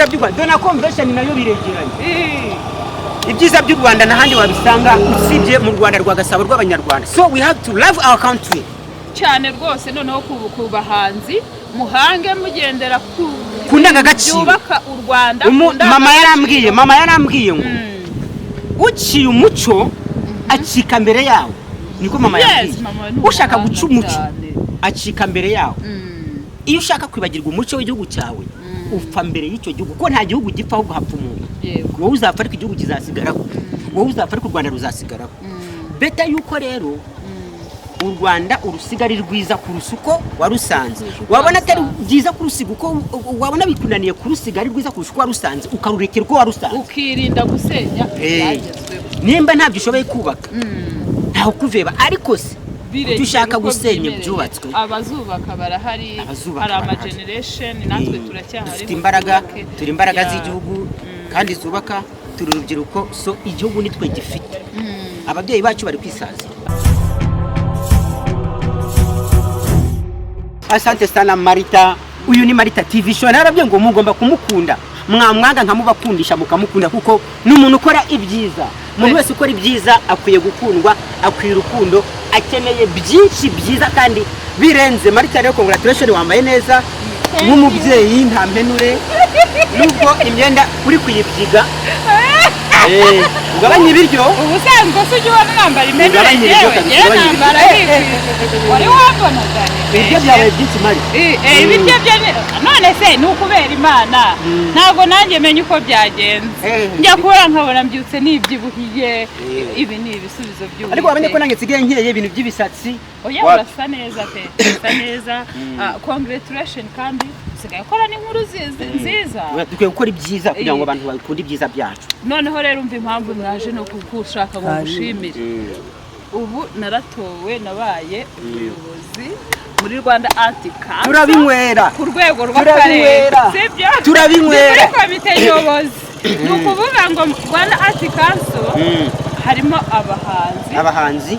Ibyiza by'u Rwanda na convention nayo biregeranye. Ibyiza by'u Rwanda n'ahandi wabisanga usibye mu Rwanda rwa Gasabo rw'Abanyarwanda. So we have to love our country. Cyane rwose. Noneho ku bahanzi, muhange mugendera ku Ku ndangagaciro. byubaka u Rwanda, ku Mama ndangagaciro. yarambwiye, mama yarambwiye ngo uciye umuco acika mbere yawo. Niko mama Yes, yambwiye. mama ni Ushaka umuhanga guca umuco cyane. acika mbere yawo. Iyo ushaka kwibagirwa umuco w'igihugu cyawe, upfa mbere y'icyo gihugu, kuko nta gihugu gipfa, ahubwo hapfa umuntu. Wowe uzapfa ariko igihugu kizasigaraho, wowe uzapfa ariko u Rwanda ruzasigaraho. Better yuko rero u Rwanda urusiga ari rwiza kurusha uko warusanze. Kurusha uko Wabona atari warusanze. byiza kurusiga uko wabona bikunaniye kurusiga ari rwiza kurusha uko warusanze, ukarurekera uko warusanze. Ukirinda gusenya ibyagezweho. Nimba ntabyo ushoboye kubaka, ntawe ukuveba, ariko se Birekere kuki ushaka uko gusenya byimereye. ibyubatswe? Abazubaka barahari. Abazubaka Hari barahari. ama generation, natwe turacyahari Dufite ngo imbaraga. twubake. Turi imbaraga z'igihugu kandi zubaka. Turi urubyiruko, so igihugu nitwe gifite. Ababyeyi bacu bari kwisazira. Asante sana, Marita. Uyu ni Marita TV Show. Narabwiye ngo mugomba kumukunda, mwamwanga nkamubakundisha mukamukunda, kuko ni umuntu ukora ibyiza. Umuntu wese ukora ibyiza akwiye gukundwa, akwiye urukundo, akeneye byinshi byiza kandi birenze. Marita rero, congratulation, wambaye neza nk'umubyeyi, nta mpenure, nubwo imyenda uri kuyibyiga. Ugabanye ibiryo. Ubusanzwe se ujya ubona nambara impenure? Ugabanye ibiryo Njyewe kabisa, njyewe ugabanye nambara ibiryo. nikwije. Wari wambona cyane? Ibiryo byabaye byinshi, Mari. Ibiryo byo none se ni ukubera Imana, ntabwo nanjye menya uko byagenze. Njya kubura nkabona mbyutse nibyibuhiye. Ibi ni ibisubizo by'Uwiteka. Ariko wamenye ko nanjye nsigaye nkeye ibintu by'ibisatsi. Oya. Wapi? Urasa neza pe, urasa neza. Ah, congratulation, kandi usigaye ukora n'inkuru nziza. Dukwiye gukora ibyiza kugira ngo abantu bakunde ibyiza byacu. Noneho rero umva impamvu mwaje no kugushaka ngo ngushimire. Ubu naratowe, nabaye umuyobozi muri Rwanda Art Council Turabinywera. ku rwego rw'akarere. Turabinywera. Sibyo? Turabinywera. Ni muri komite nyobozi. Ni ukuvuga ngo Rwanda Art Council harimo abahanzi, abahanzi,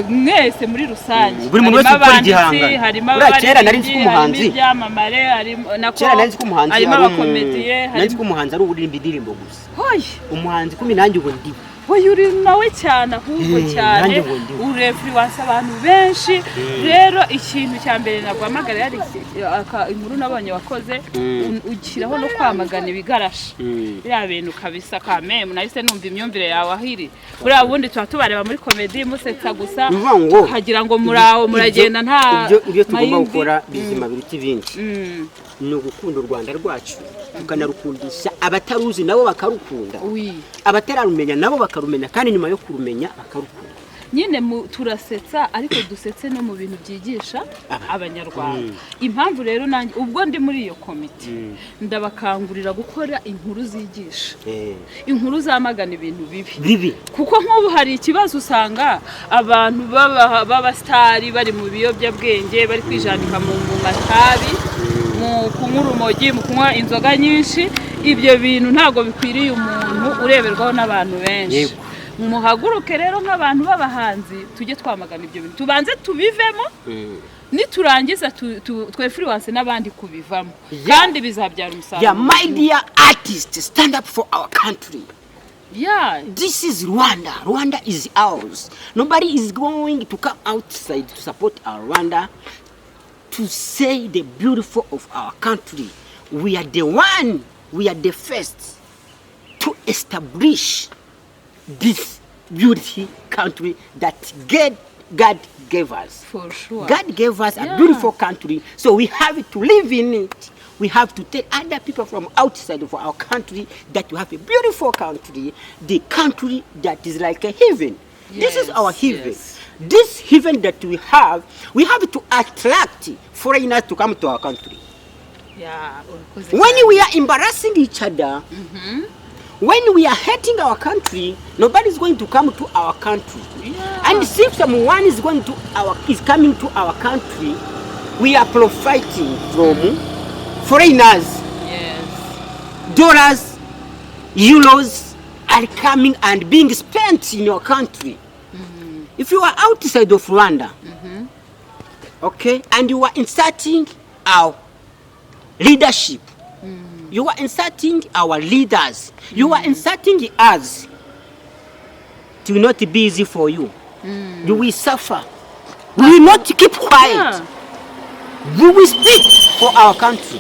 mwese muri rusange. Buri muntu wese Harimo ukora abanditsi, igihangano. harimo Buriya kera nari nzi ko abaririmbyi, harimo ibyamamare, harimo nako Kera nari nzi ko umuhanzi harimo ari abakomediye, nari nzi ko harimo umuhanzi ari uririmba indirimbo gusa. Hoya. Umuhanzi kumi nanjye ubu ndiwe. Oya, uri nawe cyane ahubwo cyane. Nanjye ngo ndiwe. Ura-influence abantu benshi. Rero ikintu cya mbere naguhamagara yari inkuru nabonye wakoze, ushyiraho no kwamagana ibigarasha, biriya bintu kabisa kamemu. Nahise numva imyumvire yawe aho iri. Buriya bundi tuba tubareba muri comedy musetsa gusa, Ni ukuvuga ngo ukagira ngo muraho muragenda nta ibyo tugomba mayindi. gukora bizima biruta ibindi ni ugukunda u Rwanda rwacu, tukanarukundisha abataruzi nabo bakarukunda, abatararumenya nabo bakarumenya, kandi nyuma yo kurumenya bakarukunda. Nyine turasetsa, ariko dusetse no mu bintu byigisha Abanyarwanda. Impamvu rero nanjye ubwo ndi muri iyo komite, ndabakangurira gukora inkuru zigisha, inkuru zamagana ibintu bibi. Bibi. Kuko nk'ubu hari ikibazo, usanga abantu b'abasitari bari mu biyobyabwenge, bari kwijandika mu matabi, mu kunywa urumogi, mu kunywa inzoga nyinshi. Ibyo bintu ntabwo bikwiriye umuntu ureberwaho n'abantu benshi. Muhaguruke rero nk'abantu b'abahanzi, tujye twamagana ibyo bintu, tubanze tubivemo, niturangiza twe-influence n'abandi kubivamo, kandi bizabyara umusaruro. Yeah, my dear artist, stand up for our country. This is Rwanda. Rwanda is ours. Nobody is going to come outside to support our Rwanda, to say the beautiful of our country. We are the one, we are the first to establish this beauty country that God gave us. For sure. God gave us a beautiful country, so we have to live in it. We have to tell other people from outside of our country that we have a beautiful country, the country that is like a heaven. This is our heaven. This heaven that we have to attract foreigners to come to our country. Yeah, urakoze When cyane. we are embarrassing each other, when we are hating our country, nobody is going to come to our country. And if someone is coming to our country, we are profiting from foreigners. Dollars, euros are coming and being spent in your country. If you are outside of Rwanda, okay, and you are insulting our leadership, You are insulting our leaders, you are insulting us. It will not be easy for you. You will suffer. We will not keep quiet. We will speak for our country.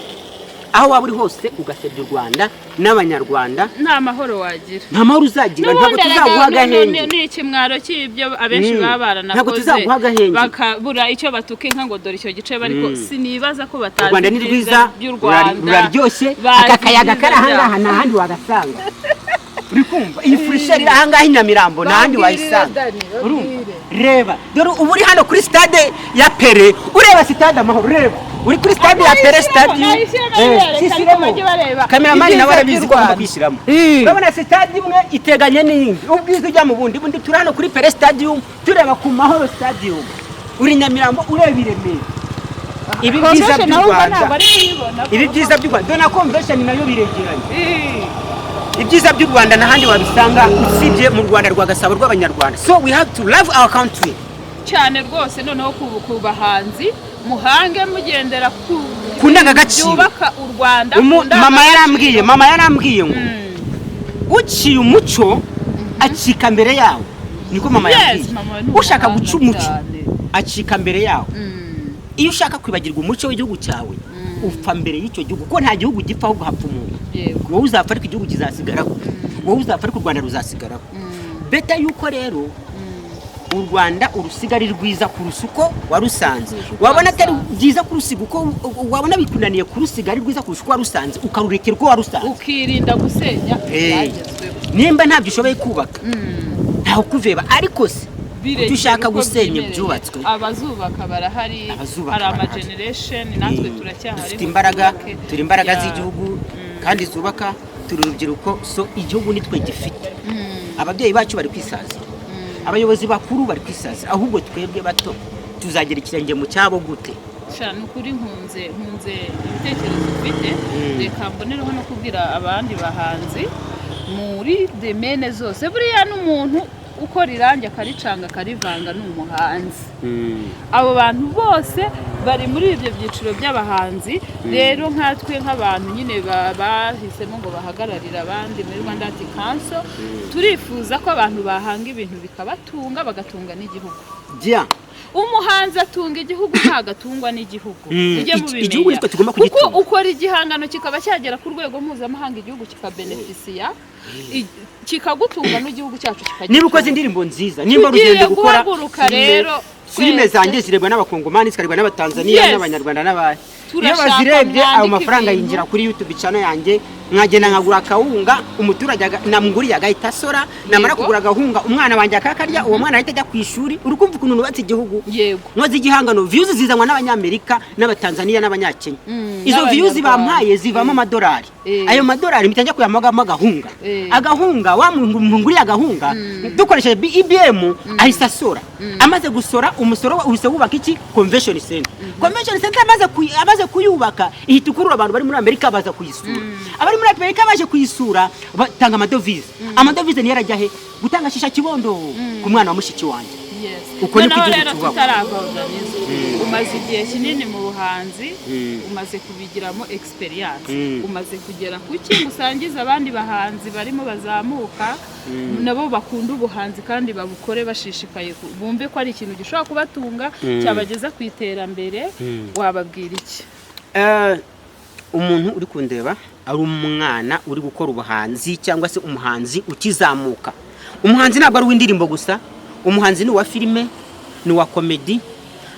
Aho waba uri hose ugasebya u Rwanda n'Abanyarwanda, Nta mahoro wagira. nta mahoro uzagira, ntabwo N'ubundi tuzaguha erega agahenge. ni ikimwaro cy'ibyo abenshi baba baranakoze, Ntabwo tuzaguha agahenge. bakabura icyo batuka inka ngo dore icyo gice, ariko sinibaza ko U batazi Rwanda ni ibyiza rwiza, by'u Rwanda. ruraryoshye. Bazi Aka kayaga ibyiza kari ahangaha byarwo. nta handi wagasanga. Uri kumva iyi fraîcheur iri ahangaha i Nyamirambo, nta handi wayisanga. Urumva, reba, dore ubu uri hano kuri stade ya Pele, ureba Stade Amahoro. Reba, uri kuri stade ya Pele Stadium. Nayishyiremo, nayibereke, ariko Sisiremo. bajye bareba Cameraman ibyiza nawe arabizi by'u ko agomba Rwanda. kwishyiramo. Urabona stade imwe iteganye n'iyindi, ubwiza ujya mu bundi bundi. Turi hano kuri Pele Stadium, tureba ku Mahoro Stadium. Uri Nyamirambo, ureba i Remera. Ibi byiza Convention by'u nawe ubwo Rwanda, ntabwo ari kuyibona. ibi byiza by'u Rwanda, dore na Convention nayo biregeranye. Ibyiza by'u Rwanda n'ahandi wabisanga usibye mu Rwanda rwa Gasabo rw'Abanyarwanda. So we have to love our country. Cyane rwose. Noneho ku bahanzi, muhange mugendera ku Ku ndangagaciro. byubaka u Rwanda, ku Mama ndangagaciro. yarambwiye, mama yarambwiye ngo uciye umuco acika mbere yawo. Niko mama Yes, yambwiye. mama ni Ushaka umuhanga guca umuco cyane. acika mbere yawo. Iyo ushaka kwibagirwa umuco w'igihugu cyawe, upfa mbere y'icyo gihugu, kuko nta gihugu gipfa, ahubwo hapfa umuntu. Wowe uzapfa ariko igihugu kizasigaraho, wowe uzapfa ariko u Rwanda ruzasigaraho. Better yuko rero u Rwanda urusiga ari rwiza kurusha uko warusanze. Wabona atari byiza kurusiga uko, wabona bikunaniye kurusiga ari rwiza kurusha uko warusanze, ukarurekera uko warusanze. Ukirinda gusenya ibyagezweho. Nimba ntabyo ushoboye kubaka, ntawe ukuveba, ariko se Birekere kuki ushaka uko gusenya byimereye. ibyubatswe? Abazubaka barahari. Abazubaka Hari barahari. ama generation, natwe turacyahari Dufite ngo imbaraga. twubake. Turi imbaraga z'igihugu kandi zubaka. Turi urubyiruko, so igihugu nitwe gifite. Ababyeyi bacu bari kwisazira, abayobozi bakuru bari kwisazira, ahubwo twebwe bato tuzagera ikirenge mu cyabo gute? Sha, ni ukuri nkunze ibitekerezo ufite. Reka mbonereho no kubwira abandi bahanzi muri domaine zose, buriya n'umuntu ukora irangi akaricanga akarivanga ni umuhanzi. Abo bantu bose bari muri ibyo byiciro by'abahanzi. Rero nkatwe nk'abantu nyine bahisemo ngo bahagararire abandi muri Rwanda Art Council, turifuza ko abantu bahanga ibintu bikabatunga, bagatunga n'igihugu. Jya Umuhanzi atunga igihugu, ntabwo atungwa n'igihugu. Ujye mubimenya. Igihugu nitwe tugomba Kuko kugitunga. ukora igihangano kikaba cyagera ku rwego mpuzamahanga, igihugu kikabenefisiya, kikagutunga, n'igihugu cyacu kikagitunga. Niba ukoze indirimbo nziza, nimba Tugiye urugendo gukora guhaguruka rero filime twese. zanjye zirebwa n'Abakongomani, zikarebwa n'Abatanzaniya n'Abanyarwanda n'abahe. Iyo Turashaka bazirebye, ayo mwandike mafaranga ibintu. yinjira kuri YouTube channel yanjye, nkagenda nkagura akawunga, umuturage namuguriye agahita asora. Namara kugura agahunga, umwana wanjye akakarya, uwo mwana ahita ajya ku ishuri. Uri kumva ukuntu nubatse igihugu? Nkoze igihangano, views zizanwa n'Abanyamerika n'Abatanzaniya n'Abanyakenya. Izo views N'Abanyarwanda. bampaye zivamo amadolari. Ayo madolari mpita njya kuyamagamo agahunga. Agahunga, wa muntu nguriye agahunga dukoresheje EBM ahise asora. Amaze gusora umusoro we, uhise wubaka iki? Convention center. Convention center amaze kuyubaka, ihita ikurura abantu bari muri Amerika baza kuyisura. Abari muri Amerika baje kuyisura batanga amadovize. Amadovize niyo arajya he? Gutanga shisha kibondo ku mwana wa mushiki wanjye. Uko niko Noneho igihugu rero cyubakwa. tutarava, Danizo, umaze igihe kinini mu buhanzi, umaze kubigiramo experience, umaze kugera ku ki musangiza abandi bahanzi barimo bazamuka, nabo bakunda ubuhanzi kandi babukore bashishikaye, bumve ko ari ikintu gishobora kubatunga, cyabageza ku iterambere, wababwira iki? Umuntu uri kundeba ari umwana uri gukora ubuhanzi cyangwa se umuhanzi ukizamuka, umuhanzi ntabwo ari uw'indirimbo gusa. Umuhanzi ni uwa filime, ni uwa comedy,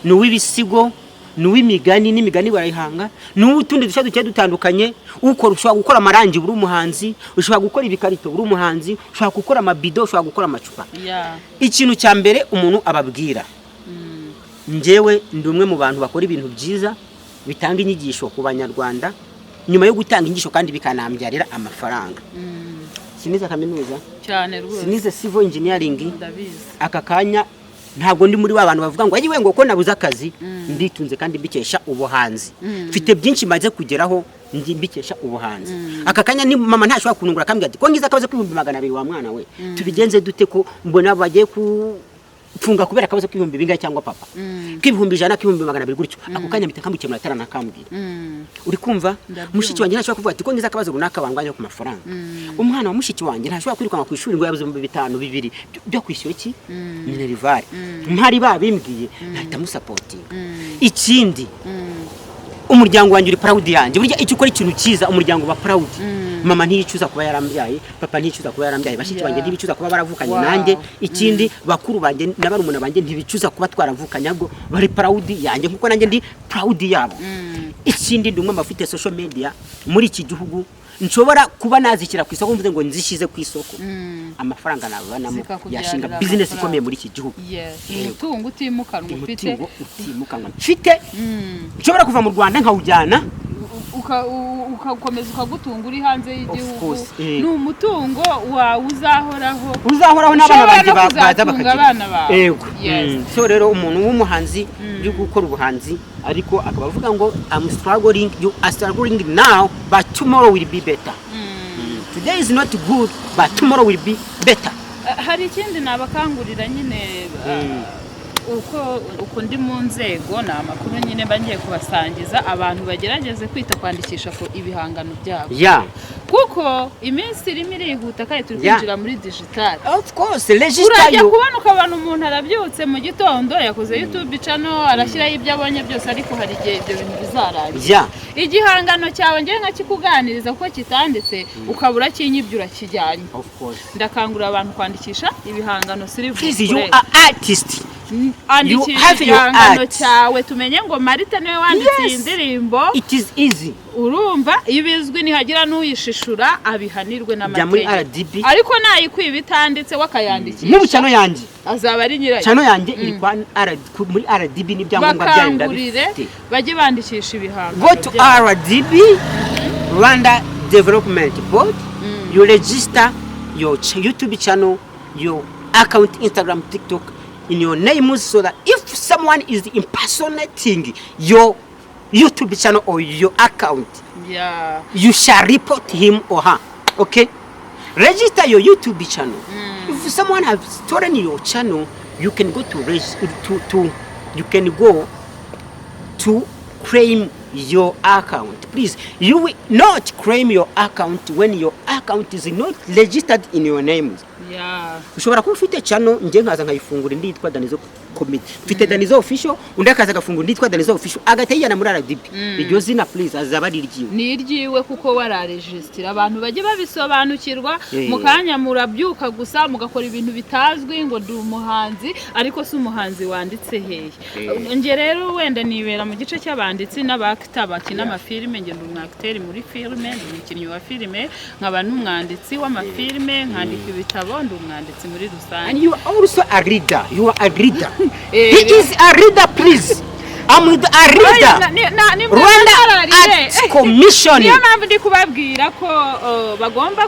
ni uw'ibisigo, ni uw'imigani, n'imigani barayihanga, ni uw'utundi dushya dugiye dutandukanye. Ukora, ushobora gukora amarangi uri umuhanzi, ushobora gukora ibikarito uri umuhanzi, ushobora gukora amabido, ushobora gukora amacupa. Ikintu cya mbere umuntu ababwira, njyewe ndi umwe mu bantu bakora ibintu byiza bitanga inyigisho ku Banyarwanda, nyuma yo gutanga inyigisho kandi bikanambyarira amafaranga. Sinize kaminuza. Cyane rwose. Sinize civil engineering. Ndabizi. Aka kanya ntabwo ndi muri ba bantu bavuga ngo ayiwe, ngo ko nabuze akazi. Nditunze kandi mbikesha ubuhanzi. Mfite byinshi maze kugeraho ndi mbikesha ubuhanzi. Aka kanya ni mama ntashobora kunungura akambwira ati ko ngize akabazo k'ibihumbi 200, wa mwana we, tubigenze dute ko mbona bagiye ku Mfunga kubera akabazo k'ibihumbi bingahe, cyangwa papa k'ibihumbi 100, k'ibihumbi 200 gutyo, ako kanya mpita nkamukemura ataranakambwira. Uri kumva? Ndabyumva. Mushiki wanjye ntashobora kuvuga ati ko ngize akabazo runaka bangwanya ku mafaranga. Umwana wa mushiki wanjye ntashobora kwirukanka ku ishuri ngo yabuze 5000, 2000 byo kwishyura iki, minerval. Mpari babimbwiye nahita musupportinga. Ikindi, umuryango wanjye uri proud yanjye. Burya icyo ukora ikintu cyiza, umuryango uba proud. Mama ntiyicuza kuba yarambyaye, papa ntiyicuza kuba yarambyaye, bashiki banjye ntibicuza kuba baravukanye nanjye. Ikindi, bakuru banjye na barumuna banjye ntibicuza kuba twaravukanye, ahubwo bari proud yanjye nkuko nanjye ndi proud yabo. Ikindi, ndi umwe mu bafite social media muri iki gihugu, nshobora kuba nazishyira ku isoko, mvuze ngo nzishyize ku isoko, amafaranga navanamo Zikakubyarira yashinga business amafaranga. ikomeye muri iki gihugu. Yes, umutungo utimukanwa ufite. Umutungo utimukanwa mfite, nshobora kuva mu Rwanda nkawujyana. Ugakomeza ukagutunga uri hanze y'igihugu. Course, eh. Ni umutungo wawe uzahoraho. Uzahoraho n'abana Ushobora banjye no baza kuzatunga bakagira. abana bawe. Yego. Yes. So rero umuntu w'umuhanzi uri gukora ubuhanzi ariko akaba avuga ngo I'm struggling, you are struggling now, but tomorrow will be better. Today is not good, but tomorrow will be better. Hari ikindi nabakangurira nyine, uko ndi mu nzego, ni amakuru nyine mba ngiye kubasangiza. Abantu bagerageze kwita kwandikisha ku ibihangano byabo, kuko iminsi irimo irihuta kandi turi kwinjira muri digital. Of course, register Urajya you. kubona ukabona umuntu arabyutse mu gitondo yakoze YouTube channel, arashyiraho ibyo abonye byose, ariko hari igihe ibyo bintu bizarangira. Igihangano cyawe ngewe nkakikuganiriza kuko kitanditse, ukaba urakinyibye, urakijyanye. Of course. Ndakangurira abantu kwandikisha ibihangano. Please, you S'il vous plaît, are artist. andikisha Have your igihangano art. cyawe, tumenye ngo Marita niwe wanditse iyi Yes. ndirimbo. It is easy. Urumva, iyo bizwi nihagira n'uyishishura abihanirwe Jya muri n'amategeko. RDB. Ariko nayikwiba itanditse, we akayandikisha, Nk'ubu channel yanjye, azaba ari nyirayo. Channel yanjye iri kwa muri RDB n'ibyangombwa byayo Bakangurire ndabifite. bajye bandikisha ibihangano Go to byabo. RDB, Rwanda Development Board. You register your YouTube channel, your account, Instagram, TikTok in your names, so that if someone is impersonating your YouTube channel or your account, you shall report him or her. Okay? Register your YouTube channel. If someone has stolen your channel, you can go to to you can go to claim your account. Please, you will not claim your account when your account is not registered in your name. Ushobora kuba ufite channel, njye nkaza nkayifungura indi yitwa Danizo Comedy, mfite Danizo Official, undi akaza agafungura indi yitwa Danizo Official, agahita yijyana muri RDB. Iryo zina, please, azaba ari iryiwe. Ni iryiwe kuko wararegisitira. Abantu bajye babisobanukirwa. Eh. Mu kanya murabyuka gusa mugakora ibintu bitazwi ngo ndi umuhanzi, ariko si umuhanzi wanditse hehe? Eh. Njye rero wenda nibera mu gice cy'abanditsi n'abakita bakina amafilime. Njye ndi umwakiteri muri filime, ndi umukinnyi wa filime, nkaba n'umwanditsi w'amafilime, nkandika ibitabo, ndi umwanditsi muri rusange. And you are also a reader. You are a reader. Eh, He is a reader, please. I'm with a reader. Rwanda Arts Commission. Niyo mpamvu ndi kubabwira ko bagomba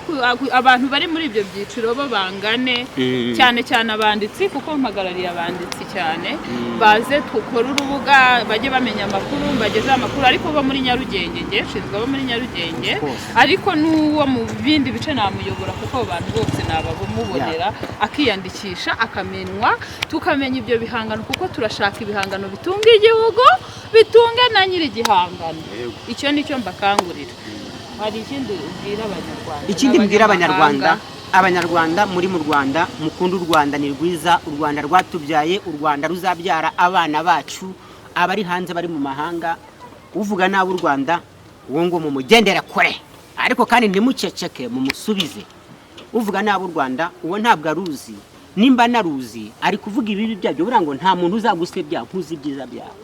abantu bari muri ibyo byiciro bo bangane, cyane cyane abanditsi, kuko mpagarariye abanditsi cyane. Baze dukore urubuga, bajye bamenya amakuru, mbagezeho amakuru, ariko bo muri Nyarugenge, nge nshinzwe abo muri Nyarugenge. Of course. Ariko n'uwo mu bindi bice namuyobora, kuko abo bantu bose nabamubonera, akiyandikisha, akamenywa, tukamenya ibyo bihangano, kuko turashaka ibihangano bitunga igihugu, bitunga na nyiri igihangano. Icyo ni cyo mbakangurira. Hari ikindi ubwira Abanyarwanda Ikindi mbwira Abanyarwanda, n'abanyamahanga? Abanyarwanda muri mu Rwanda, mukunda u Rwanda, ni rwiza. U Rwanda rwatubyaye, u Rwanda ruzabyara abana bacu. Abari hanze, bari mu mahanga, uvuga nabi u Rwanda, uwo ngo mumugendere kure, ariko kandi ntimuceceke, mumusubize. Uvuga nabi u Rwanda, uwo ntabwo aruzi. Nimba naruzi ari kuvuga ibibi byabyo. Buriya ngo nta muntu uzagusebya nkuzi ibyiza byawe.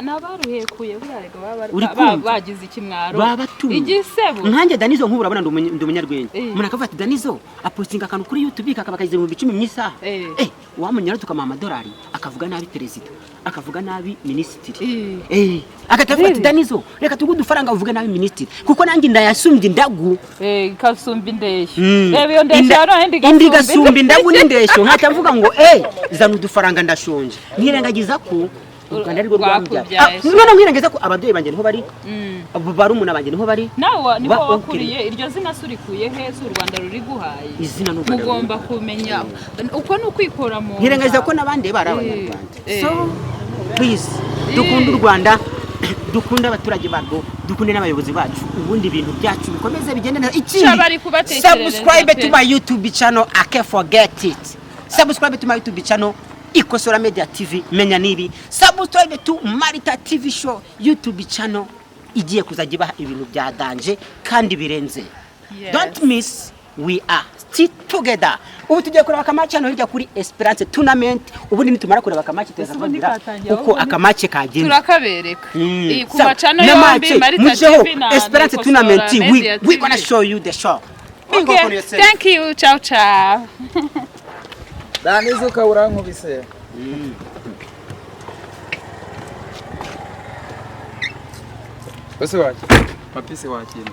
N'abaruhekuye buriya rega baba Uri kumva? bagize ikimwaro, Baba batumye. igisebo. Nkanjye Danizo, nk'ubu urabona ndi umunyarwenya. Eh. Umuntu akavuga ati Danizo apostinga akantu kuri YouTube kakaba kagize 10,000 mu isaha. Eh. Eh, wamunyara tukamuha amadolari, akavuga nabi perezida, akavuga nabi minisitiri. Eh. Eh, agahita avuga ati Really? Danizo, reka tuguhe udufaranga uvuge nabi minisitiri, kuko nanjye ndayasumbye indagu. Eh, ikasumba indeshyo. Mm. Reba iyo ndeshyo ya none, Indi igasumba indagu. Indagu n'indeshyo, nkahita mvuga ngo eh, zana udufaranga ndashonje, nkirengagiza ko U Rwanda arirwo rwambyaye. Rwakubyaye. Ah, none nkwirengeza ko ababyeyi banjye niho bari, barumuna banjye niho bari. Nawe niho Ba wakuriye. Iryo zina se urikuye he? Si u Rwanda ruri guhaye? Izina ni u Rwanda. Mugomba kumenya uko ni ukwikura mu nda. Nkirengagiza ko n'abandi bari Abanyarwanda. Eh. So please, dukunde u Rwanda, dukunde abaturage barwo, dukunde n'abayobozi bacu, ubundi ibintu byacu bikomeze bigende neza. Ikindi, Sha, bari kubatekerereza subscribe pe. to my YouTube channel. I can't forget it. Subscribe to my YouTube channel, Ikosora Media TV. Menya nibi subscribe to Marita TV Show YouTube channel, igiye kuzajya ibaha ibintu bya danger kandi birenze. Don't miss, we are still together. Ubu tugiye kureba akamatch hano hirya kuri Esperance Tournament. Ubundi nitumara kureba akamatch, tuza Ese ubundi kubabwira katangiye uko ahubwo akamatch kagenze. Turakabereka. Iyi ku Sawa. macano Na yombi, match, Marita mujeho, TV na Esperance Ikosora Tournament, Media we TV. gonna show you the show. Bingo Okay, on yourself. thank you, ciao ciao. Danizo ukaba urankubise. Ese wakira mapisi, wakira.